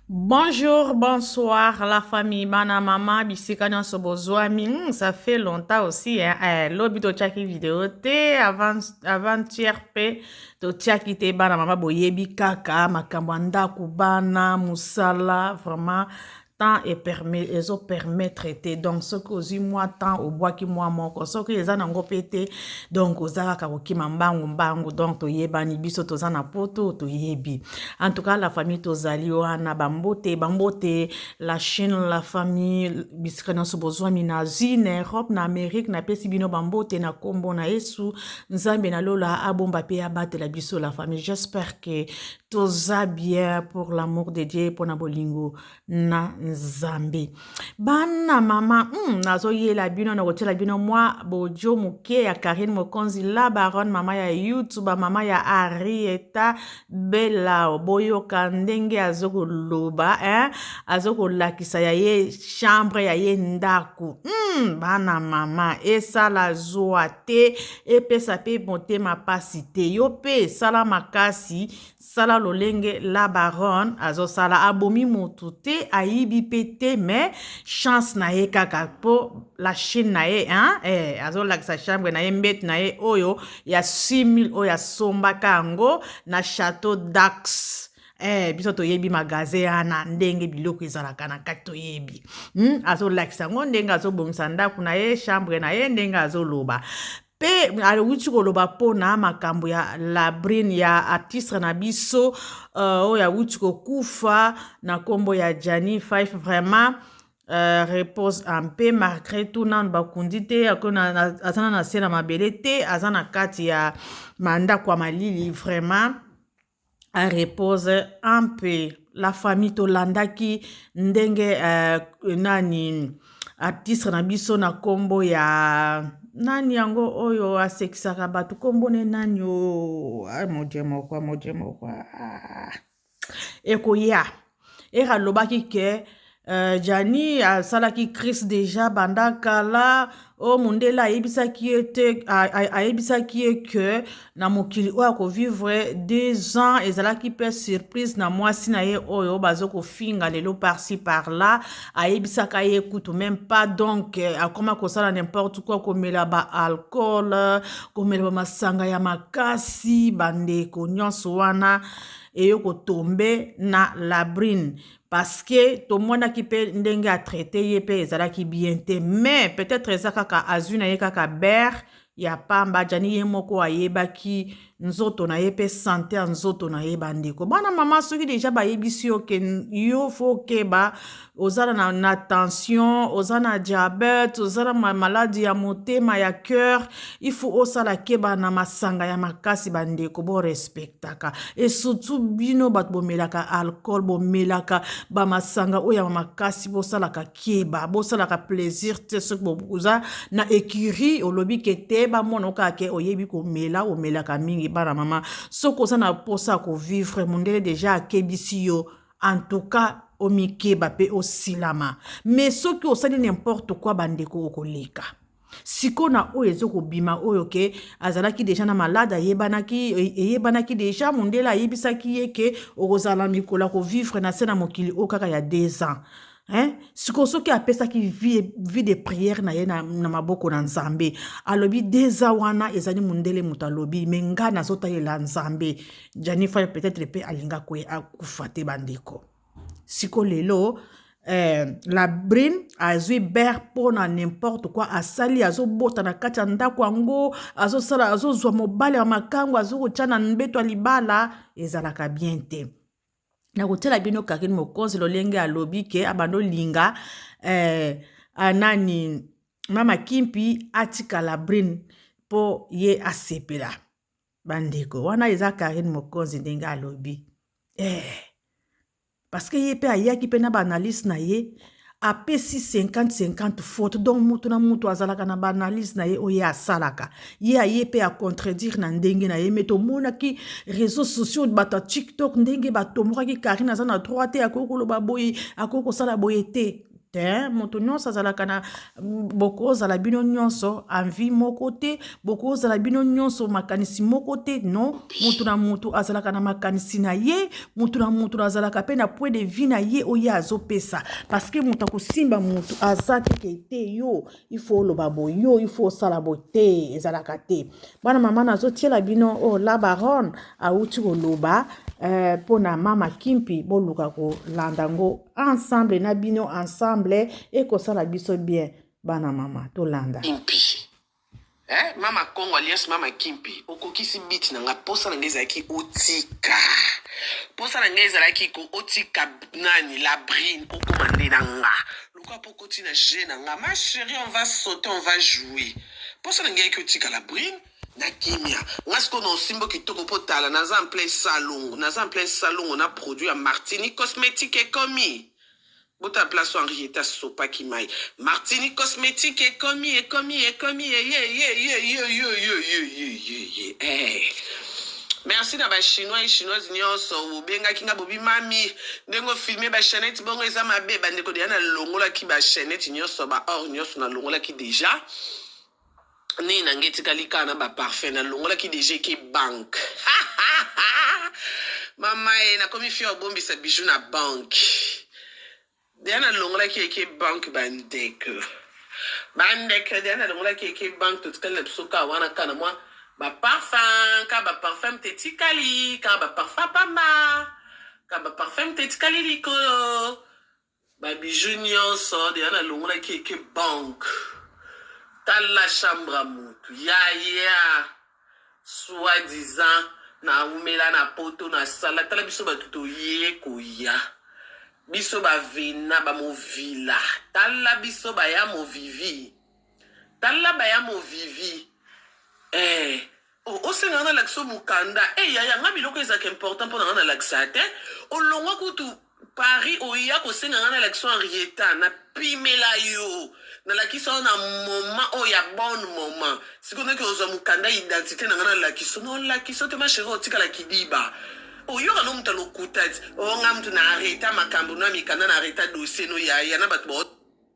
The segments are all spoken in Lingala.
Bonjour, bonsoir la famille, bana mama, bisika nyonso bozwami. Ça fait longtemps aussi hein. Eh, lobi totiaki video te, avant avant-hier pe totiaki te bana mama boyebi kaka makambo ya ndako bana mosala vraiment temps ezo permettre te donc soki ozwi mwa temps obwaki mwa moko soki eza nango mpe te donc oza kaka kokima mbangu mbangu donc toyebani biso toza na poto toyebi en tout cas la famille tozali wana bambote bambote la chine la famille bisika nyonso bozwami na asie na europe na amérique napesi bino bambote na nkombo na yesu nzambe na lola abomba mpe abatela biso la famille j'espère que toza bien pour l'amour de dieu mpo na bolingo na nzambe bana mama nazoyela bino nakotiela bino mwa bojo moke ya karine mokonzi la baronne mama ya youtube mama ya arieta belao boyoka ndenge azokoloba eh? azokolakisa ya ye chambre ya ye ndako bana mama esala zwa te epesa mpe motema pasi te yo mpe esala makasi sala lolenge la baronne azosala abomi motu te ayibi mpe te mais chance na ye kaka mpo la chine na ye hein? Eh, azolakisa chambre na ye mbeto na ye oyo ya 6000 oyo asombaka yango na château dax eh, biso toyebi magasin wana ndenge biloko ezalaka na kati toyebi Azolakisa yango ndenge azobongisa ndako na ye chambre na ye ndenge azoloba mpe awuti koloba mpona makambo ya labrine ya artiste na biso oyo awuti kokufa na nkombo ya Gianni Five vraiment repose en paix malgré tout nanu bakundi te aza na na se na mabele te aza na kati ya mandako ya malili vraiment repose en paix la famille tolandaki ndenge nani artiste na biso na nkombo ya nani yango oyo asekisaka bato nkombo ne nani o modie moko modie moko ekoya ere alobaki ke Gianni asalaki crise déjà banda kala oyo mondele ayebisaki ye te ayebisaki ye ke na mokili oyo akovivre 2 ans ezalaki mpe surprise na mwasi na ye oyo baza kofinga lelo par-ci par-là ayebisaka ye kutu même pas donc akoma kosala n'importe quoi komela baalcool komela bamasanga ya makasi bandeko nyonso wana eyo kotombe na labrine parce que tomonaki mpe ndenge atraite ye mpe ezalaki bien te mais peut-être eza kaka azwi na ye kaka bere ya pamba Gianni ye moko ayebaki nzoto na ye mpe santé ya nzoto na ye bandeko bana mama soki déjà bayebisi yo ke yo faut okeba oza na tension oza na diabète oza na maladi ya motema ya cœur il faut osala keba na masanga ya makasi bandeko borespectaka et surtout bino bato bomelaka alcool bomelaka bamasanga oyo ya makasi bosalaka keba bosalaka plaisir te soki oza na écurie olobi ke te bamona okaka ke oyebi komela omelaka mingi bana mama soki oza na mposa ya kovivre mondele déjà akebisi yo en tout cas omikeba mpe osilama mais soki osali n'importe quoi bandeko okoleka sikoyo na oyo ezokobima oyo ke azalaki déjà na malade ayebanaki eyebanaki déjà mondele ayebisaki ye ke okozala mikolo ya kovivre na se na mokili oyo kaka ya 2 ans hein? Sikoyo soki apesaki vie de prière na ye na maboko na nzambe alobi 2 ans wana ezali mondele moto alobi mais nga nazotalela nzambe Gianni Fay peut-être mpe alinga akufa te bandeko siko lelo la brine azwi bere mpona n'importe quoi asali azobota na kati ya ndako yango azosala azozwa mobali ya makango azokotya na mbeto ya libala ezalaka bien te nakotiela bino Karine Mokonzi lolenge alobi ke abanda olinga anani mama Kimpi atika la brine mpo ye asepela bandeko wana eza Karine Mokonzi ndenge alobi parce que ye mpe ayaki mpe na baanalyse na ye apesi 50-50 faute donc mutu na mutu azalaka na baanalyse na ye oyo ye asalaka ye aye mpe acontredire na ndenge na ye mais tomonaki réseaux sociaux bato ya TikTok ndenge batombokaki Karine aza na droit te akoki koloba boye akoki kosala boye te. Te, moto nyonso azalaka na, bokozala bino nyonso envie moko te, bokozala bino nyonso makanisi moko te. Non, moto na moto azalaka na makanisi na ye, moto na moto azalaka mpe na point de vue na ye oyo azopesa, parce que moto akosimba moto aza te ke te yo il faut oloba boye, yo il faut osala boye te, ezalaka te. Bana mama, nazotiela bino oyo la baronne awuti koloba mpo na mama Kimpi. Boluka kolanda yango ensemble na bino ensemble, ekosala biso bien. Bana mama, tolanda. Kimpi, eh? Mama Kongo alias Mama Kimpi, okokisi but na nga. Posa na ngai ezalaki otika, posa na ngai ezalaki ko otika nani, Labrine, okoma nde na nga lokola mpo okoti na jeu na nga. Ma chérie, on va sauter, on va jouer. Posa na ngai eyaki otika Labrine na kimia. Nga sikoyo na osimbo kitoko mpo tala, naza en plein salongo, naza en plein salongo na produit ya Martini Cosmétique. Ekomi, botala place oyo Henriette asopaki mai. Martini Cosmétique ekomi, ekomi, ekomi, eyeyeyeyeyeyeyeye. Eh. Merci na Bachinois et Chinoise nyonso bobengaki nga, bobi mami, ndenge ofilme bachaînette bongo eza mabe. Bandeko, deya nalongolaki bachaînette nyonso, baor nyonso nalongolaki déjà. Nini na ngai etikali kaka na baparfum, nalongolaki déjà, eke banque. Mama ye, nakomi fia obombisa bijou na banque. Deya nalongolaki, eke banque. Bandeko, bandeko, deya nalongolaki, eke banque. Totikali na biso kaka wana, kaka na mwa baparfum, kaka baparfum te etikali, kaka baparfum pamba, kaka baparfum te etikali likolo. Babiju nyonso deya nalongolaki, eke banque. Tala chambre ya motu yaya, soi-disant naumela na Poto, nasala. Tala biso bato toye koya, biso bavena bamovila. Tala biso baya movivi, tala baya movivi, eh. Osenga nga nalakisa mokanda e yaya nga, biloko ezalaka important mpo na nga nalakisa te. Olongwa kutu Paris, oya kosenga nga nalakisa Henrietta, napimela yo, nalakisa yo na moment oyo ya bon moment. Sikoyo noki ozwa mokanda identité na nga, nalakisa, nolakisa te. Ma chérie, otikala kidiba, oyoka no moto alokuta ti o nga mutu na arrêta makambo no ya mikanda, na arrêta dossier no yaya na bato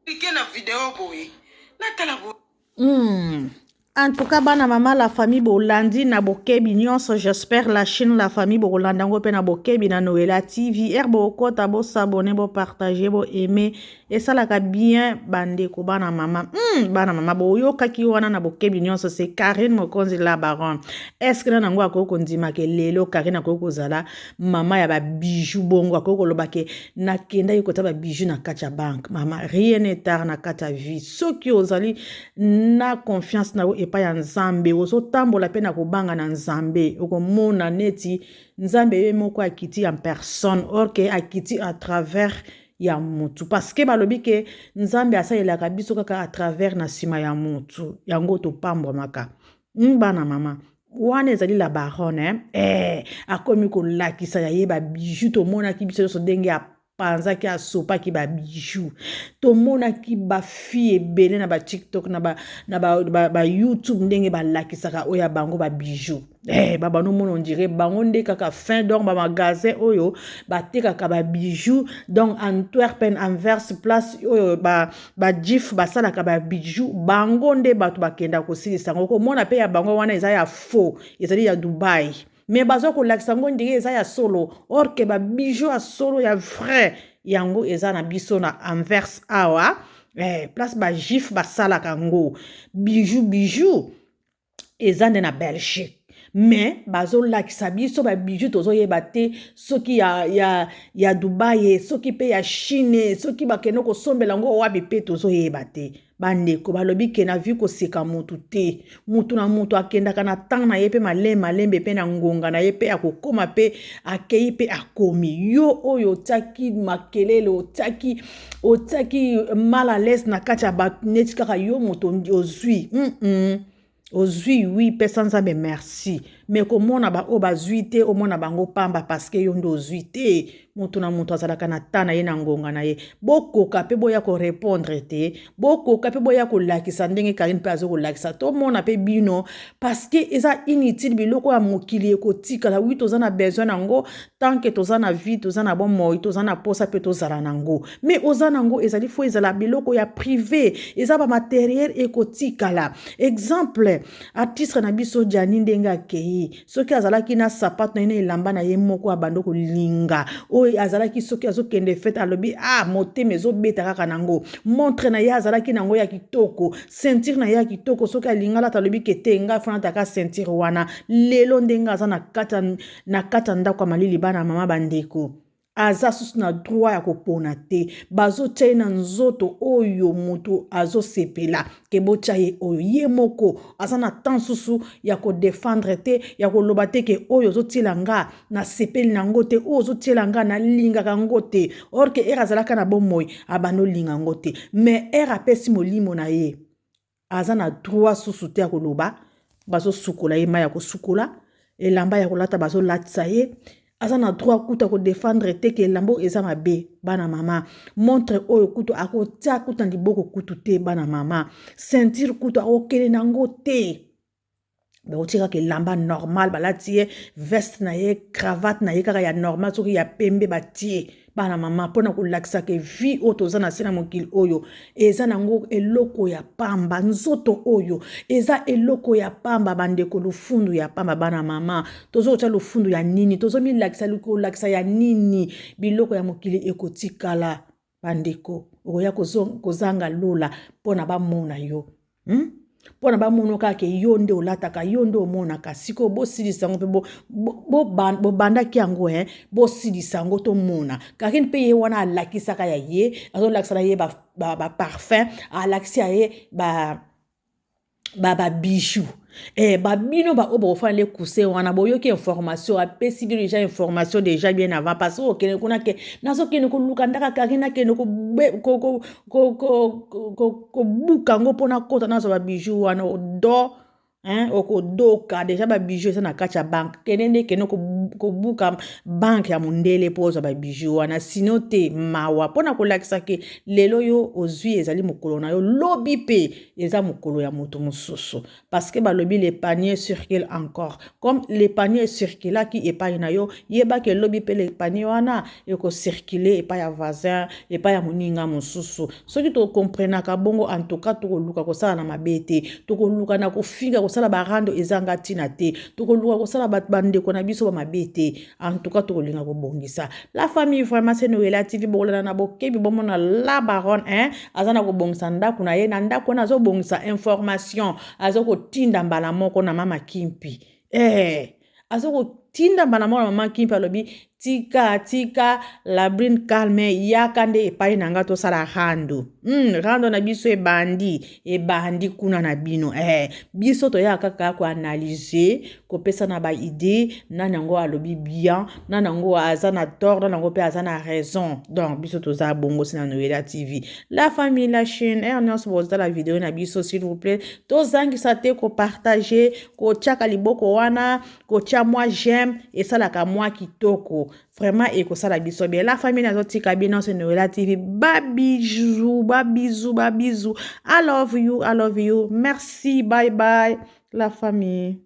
Like na video boye, natala boye. En tout cas, bana mama, la famille, bolandi na bokebi nyonso. J'espère la chaîne La Famille bokolanda yango mpe na bokebi na Noela TV. R bokota, bosabone, bopartage, boaime, esalaka bien. Bandeko, bana mama, bana mama, boyokaki wana na bokebi nyonso, c'est Karine Mokonzi la baronne. Est ce que na nango akoki kondima ke lelo Karine akoki kozala mama ya babiju bongo, akoki koloba ke nakendaki kota babiju na kati ya banque? Mama, rien n'est tard na kati ya vie. Soki ozali na confiance na yo epai ya Nzambe, ozotambola mpe na kobanga na Nzambe, okomona neti Nzambe ye moko akiti en personne, or ke akiti à travers ya mutu, parce que balobi ke Nzambe asalelaka biso kaka à travers na nsima ya mutu. Yango topambwamaka. Bana mama, wana ezali la baronne, eh? Eh, akomi kolakisa ya ye babiju. Tomonaki biso nyonso ndenge apanzaki, asopaki babiju. Tomonaki bafille ebele na baTikTok, na ba YouTube, ndenge balakisaka oyo ya bango babiju. Eh, babanda omona, on dirait bango nde kaka fin. Donc bamagasin oyo batekaka babiju, donc Antwerpen, Anvers, place oyo bajuif basalaka babiju, bango nde bato bakenda kosilisa yango. Komona mpe ya bango wana eza ya faux, ezali ya Dubai, mais baza kolakisa yango ndenge eza ya solo, or ke babiju ya solo, ya vrai, yango eza na biso na Anvers awa, place bajuif basalaka yango. Bijou, bijou eza nde na Belgique, mais bazolakisa biso babiju, tozoyeba te soki ya Dubai, soki mpe ya Chine, soki bakende kosombela yango wapi mpe tozoyeba te. Bandeko, balobi ke na vie koseka motu te. Motu na motu akendaka na temps na ye mpe malembe malembe mpe na ngonga na ye mpe akokóma mpe akei mpe akomi. Yo oyo otiaki makelele, otiaki mal à l'aise na kati ya bato, neti kaka yo moto ozwi. Ozwi, oui, pesa Nzambe merci. Mais komona baoyo bazwi te, omona bango pamba parce que yo nde ozwi te. Moto na moto azalaka na ta na ye, na ngonga na ye. Bokoka mpe boya korépondre te, bokoka mpe boya kolakisa ndenge Karine mpe aza kolakisa, tomona mpe bino, parce que eza inutile. Biloko ya mokili ekotikala. Oui, toza na besoin nango tant que toza na vie, toza na bomoi, toza na posa mpe tozala nango. Mais oza nango, ezali faut ezala biloko ya privé, eza bamatériel ekotikala. Exemple, artiste na biso Jani, ndenge akei, soki azalaki na sapato na ye, na elamba na ye moko abandi kolinga, oyo azalaki soki azokende fête, alobi: "Ah, motema ezobeta kaka nango." Montre na ye azalaki nango ya kitoko, ceinture na ye ya kitoko, soki alingi alata, alobi ke te, ngai faut nataka ceinture wana. Lelo ndenge aza na kati ya ndako ya malili, bana mama, bandeko, aza susu na droit ya kopona te. Bazotia ye na nzoto oyo moto azosepela ke botya ye oyo. Ye moko aza na temps susu ya kodéfendre te, ya koloba te ke oyo ozotiela nga, nasepeli nango te, oyo ozotiela nga, nalingaka yango te. Or que heure azalaka na bomoi, abandi olinga yango te. Mais heure apesi molimo na ye, aza na droit susu te ya koloba. Bazosukola ye, mai ya kosukola, elamba ya kolata bazolatisa ye. Aza na droit kuta kodéfendre te ke elamba oyo eza mabe, bana mama. Montre oyo kutu akotia kuta na liboko kutu te, bana mama. Ceinture kutu akokende nango te. Bakotia kaka elamba normal, balati ye veste na ye, cravate na ye kaka ya normal, soki ya pembe batie, bana mama, mpona kolakisa ke vie oyo toza na se na mokili oyo eza nango eloko ya pamba. Nzoto oyo eza eloko ya pamba, bandeko, lufundu ya pamba. Bana mama, tozokotya lufundu ya nini? Tozomilakisa kolakisa ya nini? Biloko ya mokili ekotikala, bandeko. Okoya kozanga lola mpona bamona yo, Mpona bamona kaka yo nde olataka, yo nde omonaka. Sikoyo bosilisa yango mpe bobandaki yango, bosilisa yango, tomona. Karine mpe ye wana alakisaka ya ye, azolakisa na ye baparfum, alakisi ya ye babijoux. Babino baoyo bokofanda lekuse wana, boyoki information, apesi bino déjà information déjà bien avant, parce que okende kuna ke nazokende koluka ndaka Karine, akende kobuka yango mpona kota, nazwa babijoux wana do, hein, okodoka déjà. Babijoux eza na kati ya banque. Kende nde, kende kobuka banque ya mondele mpo ozwa babijoux wana. Sinon te, mawa. Mpona kolakisa ke lelo yo ozwi, ezali mokolo na yo, lobi mpe eza mokolo ya moto mosusu, parce que balobi le panier circule encore. Comme le panier circulaki epai na yo, yebaki elobi mpe le panier wana ekocircule epai ya voisin, epai ya moninga mosusu. Soki tokomprenaka bongo, en tout cas tokoluka kosala na mabe te, tokoluka na kofinga, kosala barando ezanga ntina te, tokoluka kosala bandeko na biso bamabe te. En tout cas tokolinga kobongisa. La famille, vraiment, c'est Noela TV. Bokolanda na bokebi, bomona la baronne, hein, aza na kobongisa ndako na ye. Na ndako wana azobongisa, information aza kotinda mbala moko na mama Kimpi. Aza kotinda mbala moko na mama Kimpi, alobi: "Tika, tika Labrine calme, yaka nde epai na nga, tosala rando." Rando na biso ebandi, ebandi kuna na bino. Biso toyaka kaka koanalyser, kopesa na baidées, nani yango alobi bien, nani yango aza na tort, nani yango mpe aza na raison. Donc biso toza bongo si na Noela TV. La famille, la chaîne, heure nyonso bozotala video na biso, s'il vous plaît, tozangisa te kopartager, kotiaka liboko wana, kotia mwa j'aime, esalaka mwa kitoko, vraiment ekosala biso bien. La famille, nazotika bino se Noela TV. Babisous, babisous, babisous. I love you, I love you. Merci, bye bye, la famille.